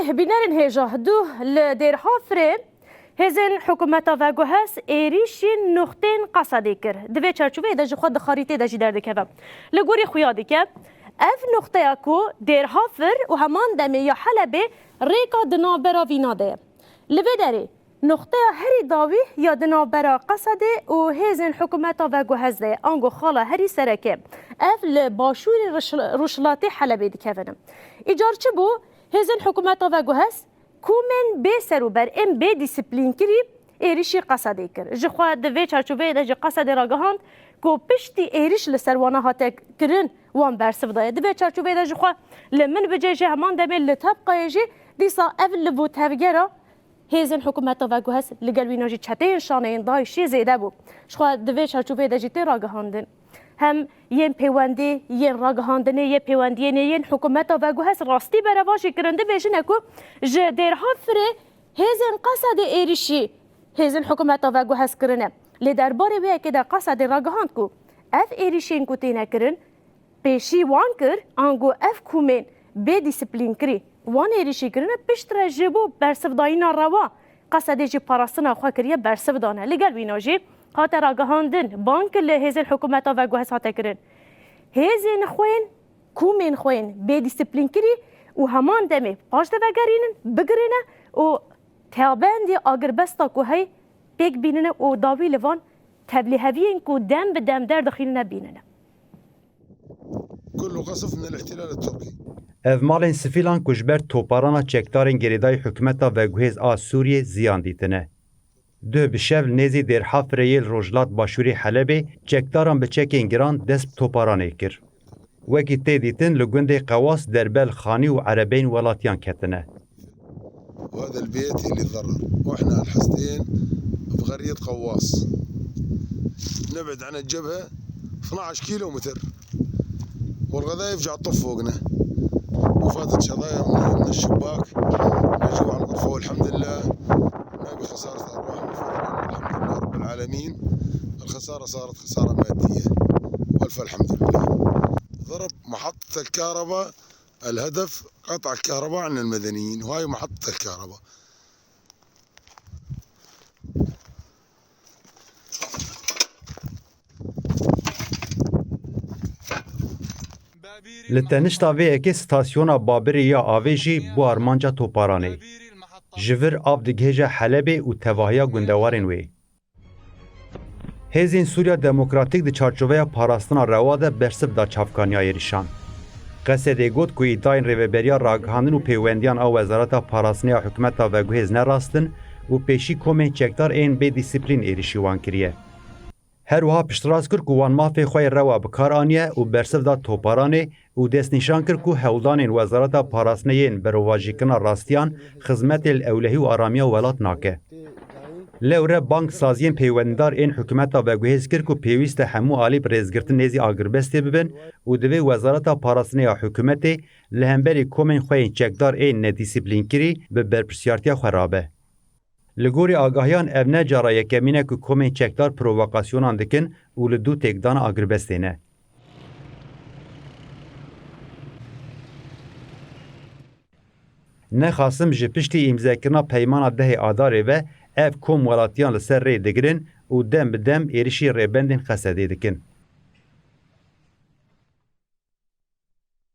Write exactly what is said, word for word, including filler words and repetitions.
Bînerên hêja, duh li Dêrhafirê hêzên hikûmeta veguhez êrîşî nuxtên Qesedê kir. Di vê çarçoveyê de ji xwe di xarîtê de jî derdikeve. Li gorî xuya dike, ev nuxteya ku Dêrhafir û heman demê ya Helebê rêka di navbera vîna de ye. Li vê derê nuxteya herî dawî ya di navbera Qesedê û hêzên hikûmeta veguhez de ye, ango xala herî sereke. Ev li başûrê riş-, rojhilatê Helebê dikevin. Îcar çi bû? Hêzên hikûmeta veguhez komên bê serûber ên bê dîsiplînkirî êrîşî Qesedê kir. Ji xwe di vê çarçoveyê de jî Qesedê ragihand ku piştî êrîş li ser wana hate kirin, wan bersiv daye. Di vê çarçoveyê de ji xwe li Minbicê jî, heman demê li Tebqayê jî, dîsa ev li bo tevgera hêzên hikûmeta veguhez, li gel wîna jî çeteyên şaneyên DAIŞê zêde bû. Ji xwe di vê çarçoveyê de jî tê ragihandin. Hem yên pêwendî, yên ragihandinê, yê pêwendiyê nê yên hikûmeta veguhez rastî berevajî kirin. Dibêjine ku ji Dêrhafirê hêzên Qesedê êrîşî hêzên hikûmeta veguhez kirine. Lê derbarê wê yekê de Qesedê ragihand ku ev êrîşên ku têne kirin, pêşî wan kir, ango ev komên bê dîsiplînkirî wan êrîşî kirine, piştre ji bo bersivdayîna rewa Qesedê jî parastina xwe kiriye, bersiv dane. Li gel wîna jî hate ragihandin, bang li hêzên hikûmeta veguhez hate kirin. Hêzên xwên, komên xwên bê dîsiplînkirî û heman demê paş de vegerînin, bigirîne û teabendî agirbesta ku hey pêk bînine û dawî li van tevlîheviyên ku dem bi dem derdixînine bînine. كله قصف من الاحتلال التركي. Ev malên sivîlan ku ji ber toparana çekdarên girêdayî hikûmeta veguhêz a Sûriyê ziyan dîtine. Duh bi şev nêzî Dêrhafirê yê li rojhilat başûrê Helebê çekdaran bi çekên giran dest bi toparanê kir. Wekî tê dîtin li gundê Qewas derbel xanî û erebeyên welatiyan ketine. وهذا البيت اللي تضرر، واحنا الحستين بغرية قواص، نبعد عن الجبهة اثنعش كيلو متر، والقذايف جا تطف فوقنا، وفاتت شظايا من الشباك، نجوا على الغرفة والحمد لله ما بخسارة أرواح، الحمد لله رب العالمين. الخسارة صارت خسارة مادية، والف الحمد لله. ضرب محطة الكهرباء، الهدف قطع الكهرباء عن المدنيين، وهاي محطة الكهرباء. Li tenişta vê yekê stasyona Babirê ya avê jî bû armanca toparanê. Ji vir av digihêje Helebê û tevahiya gundewarên wê. Hêzên Sûriya Demokratîk di çarçoveya parastina rewa de bersiv da çavkaniya êrîşan. Qesedê got ku îdayên rêveberiya ragihandin û pêwendiyan a Wezareta Parastinê ya hikûmeta veguhêz ne rast in û pêşî komên çekdar ên bê dîsiplîn êrîşî wan kiriye. Her wiha piştrast kir ku wan mafê xwe yê rewa bi kar aniye û bersiv da toparanê û destnîşan kir ku hewldanên Wezareta Parastinê yên berovajîkirina rastiyan xizmetê li ewlehî û aramiya welat nake. Lewre bang saziyên peywendîdar ên hikûmeta veguhêz kir ku pêwîst e hemû alî bi rêzgirtin nêzî agirbestê bibin û divê Wezareta Parastinê ya hikûmetê li hemberî komên xwe yên çekdar ên nedîsîplînkirî bi berpirsiyartiya xwe rabe. Li gorî agahiyan ev ne cara yekemîn e ku komên çekdar provokasyonan dikin û li dû têkdana agirbestê ne. Nexasim ji piştî îmzekirina peymana dehê Adarê ve ev kom welatiyan li ser rê digirin û dem bi dem êrişî rêbendên Qesedê dikin.